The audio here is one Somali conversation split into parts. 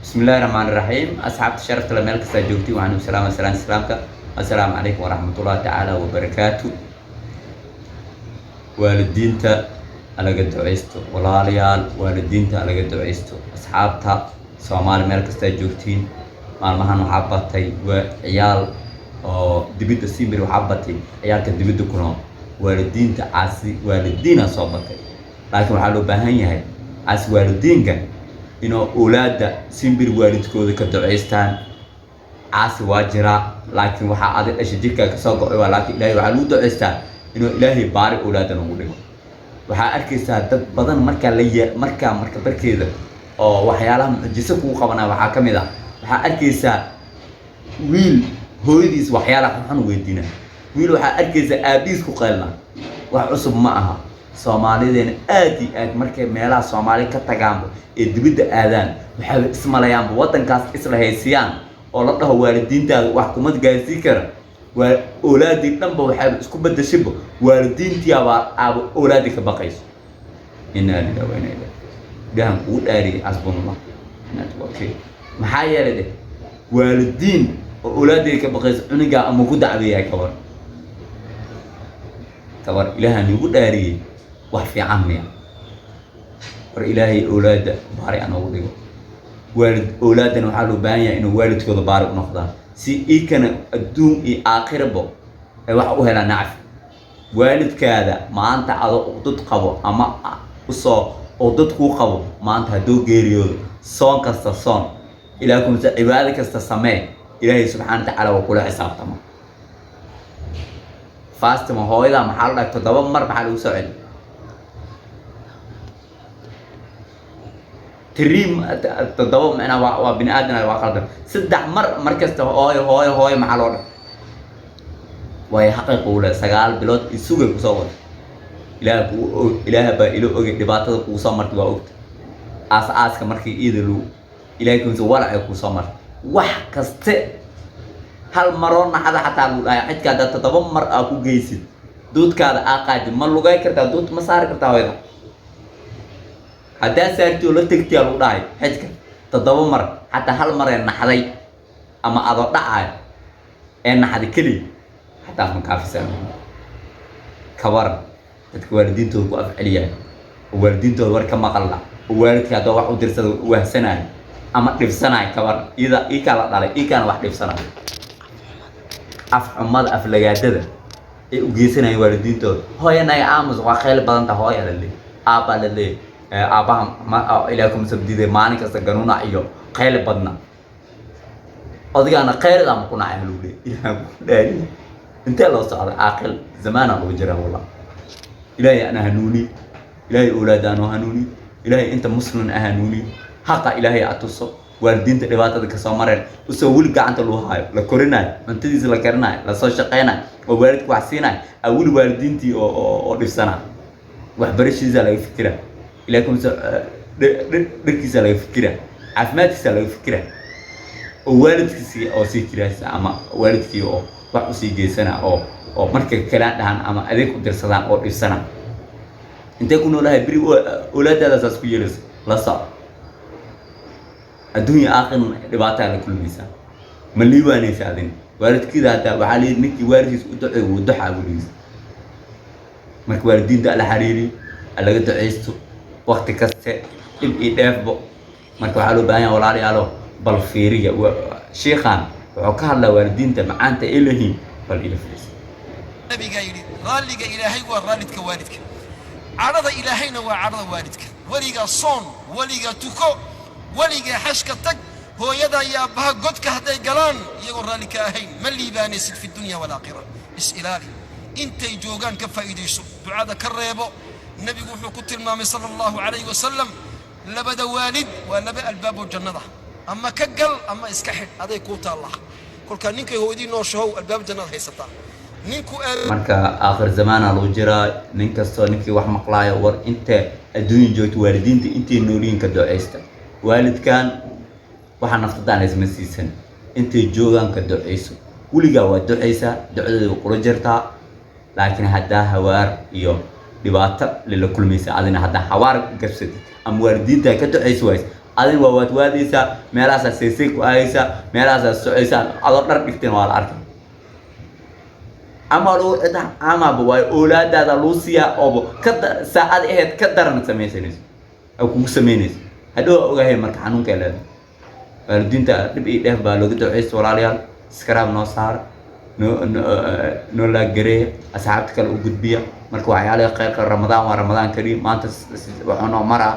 Bismi Illaahi Raxmaani Raxiim. Asxaabta sharafta le, meel kastaa joogtiin, waxaan u salaama salaan islaamka. Assalaamu calaykum waraxmatullahi tacaala wabarakaatu. Waalidiinta alaga duceysto, walaalayaal, waalidiinta alaga duceysto. Asxaabta Soomaali, meel kastaa joogtiin, maalmahan waxaa batay waa ciyaal oo dibidda simir, waxaa batay ciyaalka dibidda ku nool. Waalidiinta caasi waalidiina soo batay, laakiin waxaa loo baahan yahay caasi waalidiinka inuu awlaadda simbir waalidkooda ka duceystaan. Caasi waa jiraa, laakiin waxaa adig dhashay jirkaa kasoo go'ay waa, laakiin Ilaahay waxaa lagu duceystaa inuu Ilaahay baari awlaadda nagu dhigo. Waxaa arkaysaa dad badan markaa la ye markaa marka barkeeda oo waxyaalaha mucjiso kugu qabanaya. Waxaa ka mid ah, waxaa arkaysaa wiil hooyadiis waxyaalaha xunxun weydiina, wiil waxaa arkaysaa aabihiis ku qaylna. Wax cusub ma aha. Soomaalideena aad iyo aad markay meelaha Soomaali ka tagaanba ee dibidda aadaan, waxayba ismalayaanba waddankaas isla haysiyaan oo la dhaho waalidiintaada wax kuma gaarsiin kara. Waa oolaadii dhanba waxayba isku bedeshiba, waalidiintiyaabaa aaba oolaadii ka baqayso. Innaa lillahi wa innaa ilayhi. Ilaahan kugu dhaariyay, xasbunallah wakiil. Maxaa yeelay dheh, waalidiin oo oolaadii ka baqayso cunugaa ama ku dacweeyaa, kabar kabar. Ilaahan igu dhaariyey, wax fiican miya? War Ilaahay oolaadda baari aan ugu dhigo. Waalid oolaadana waxaa loo baahan yahay inuu waalidkooda baari u noqdaan, si iikana adduun iyo aakhirabo ay wax u helaan nacfi. Waalidkaada maanta adoo uqdad qabo ama usoo uqdad kuu qabo, maanta hadduu geeriyoodo, soon kasta soon, ilaah kumse cibaado kasta samee, Ilaahay subxaana wa tacaala waa kula xisaabtama. Fastima hooyadaa maxaa la dhahay? 7 mar maxaa lagu soo celi? Three, 7 macnaa waa bini aadan, waa qaldan. 3 mar mar kasta hooyo, hooyo, hooyo maxaa loo dhahay? Waayo xaqiiq uu leeyahay 9 bilood isugay kusoo wada. Ilaah kuu og, Ilaah baa ilo ogay dhibaatada kugu soo martay, waa ogta aas aaska markii iida lagu Ilaahay kumse walacay kuu soo martay. Wax kaste hal maroo naxada xataa lagu dhahay xidka haddaad 7 mar aa ku geysid, duudkaada aa qaadid, ma lugay kartaa? Duud ma saari kartaa hooyada? Haddaa saarti oo la tegtiyaa lagu dhahay xidka 7 mar, xataa hal mar ee naxday ama adoo dhacayo ee naxday keliya xataa ma kaafisaan. Kabaran dadka waalidiintooda ku afceliyayo oo waalidiintooda war ka maqalla oo waalidka haddoo wax u dirsada wahsanayo ama dhibsanayo, kabaran iyada iikaa la dhalay, iikaana wax dhibsanayo, afxumada aflagaadada ay u geysanayaan waalidiintooda. Hooyanaga aamus, waa khayl badanta hooya la leeyahy, aabbaa la leeyahy. Aabbaha ma ilaah kuma sabdiiday, maalin kasta ganuunac iyo khayl badna, odagaana khayrada ma ku nacay lagu leeyahy. Ilaah ku dhaariye, intee loo socda? Caaqil zamaana lagu jiraa wallah. Ilaahay ana hanuuni, Ilaahay awlaada anoo hanuuni, Ilaahay inta muslim ah hanuuni, haqa Ilaahay atuso. Waalidiinta dhibaatada kasoo mareen usoo weli gacanta lagu haayo, la korinayo, cuntadiisa la karinayo, lasoo shaqeynayo oo waalidka wax siinayo, aa weli waalidiintii oo dhibsanaa. Waxbarashadiisa laga fikira, ilahay kumse dharkiisa laga fikira, caafimaadkiisa laga fikira, oo waalidkiisi oo sii kiraasa ama waalidkii oo wax usii geysana oo marka kalaan dhahan ama adeeg u dirsadaan oo dhibsana. Intee ku noolahay beri awlaadaada saas ku yeelaysa? La soco, adduunya aakhirna dhibaataa la kulmaysaa, ma liibaanaysa adin waalidkiida. Haddaa waxaa layidhi ninkii waalidkiisa u duceey wuu duxaa weligiis. Marka waalidiinta ala xariiri, alaga duceysto waqti kaste, dhib iyo dheefbo. Marka waxaa loo baahan yahay, walaalayaalo, bal fiiriya shiikhan wuxuu ka hadlaa waalidiinta macaanta ay leeyihiin. Bal ila fiirsa. Nabigaa yidhi, raalliga Ilaahay waa raallidka waalidka, cadhada Ilaahayna waa cadhada waalidka. Weligaa soon, weligaa tuko, weligaa xashka tag, hooyada iyo aabbaha godka hadday galaan iyagoo raalli ka ahayn, ma liibaanaysid fi dunya walaakhira. Is ilaali intay joogaan, ka faa'iidayso, ducada ka reebo. Nebigu wuxuu ku tilmaamay sala Allahu calayhi wasalam, labada waalid waa laba albaaboo jannada, ama ka gal ama iska xidh, aday kuu taallaa. Kolkaa ninkay hooyadii nooshahow, albaab jannada haysataa ninku. Marka aakhir zamaana lagu jiraa. Nin kastoo ninkii wax maqlaayo, war inta adduunya joogto, waalidiinta intay noolyihiin ka duceysta. Waalidkan waxaa naftadaan isma siisan, intay joogaan ka duceyso. Weligaa waa duceysaa, ducadeeda kula jirtaa, laakiin haddaa hawaar iyo dhibaato lala kulmaysa adina haddaa hawaar gabsatid ama waalidiinta ka duceyso ways. Adiga waa waadwaadaysaa, meelahaasaa seysay ku aadaysaa, meelahaasaa socaysaa, adoo dhar dhigteen waa la arkay. Ama lagu cida amaba waayo oolaadaada lagu siiyaa ooba ka saacad ahayd ka daran samaysanayso ay kugu samaynayso. Hadhow waa ogahay marka xanuunka ay leedahay. Waalidiinta dhib iyo dheef baa looga duceysta. Walaalayaal, subscribe noo saara, noo laagareeya, asxaabta kale u gudbiya. Marka waxyaalaha khayrka Ramadaan waa Ramadaan kariim. Maanta wuxuu noo maraa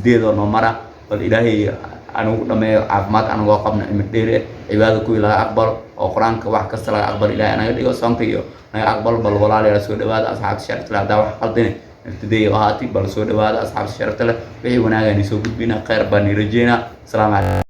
8 oo noo maraa. Bal Ilaahay anugu dhameeyo caafimaad anagoo qabna, cimri dheer eh, cibaado kuwii laga aqbalo oo Qur-aanka wax kasta laga aqbalo Ilaahay anaga dhigo, soonka iyo naga aqbalo. Bal walaalayaal, soo dhawaada asxaabta sharafta leh. Haddaa wax qaldine naftadeeya ahaatay. Bal soo dhawaada asxaabta sharafta leh. Wixii wanaagaan soo gudbina, khayr baan ni rajeynaa. Asalaamu calaykum.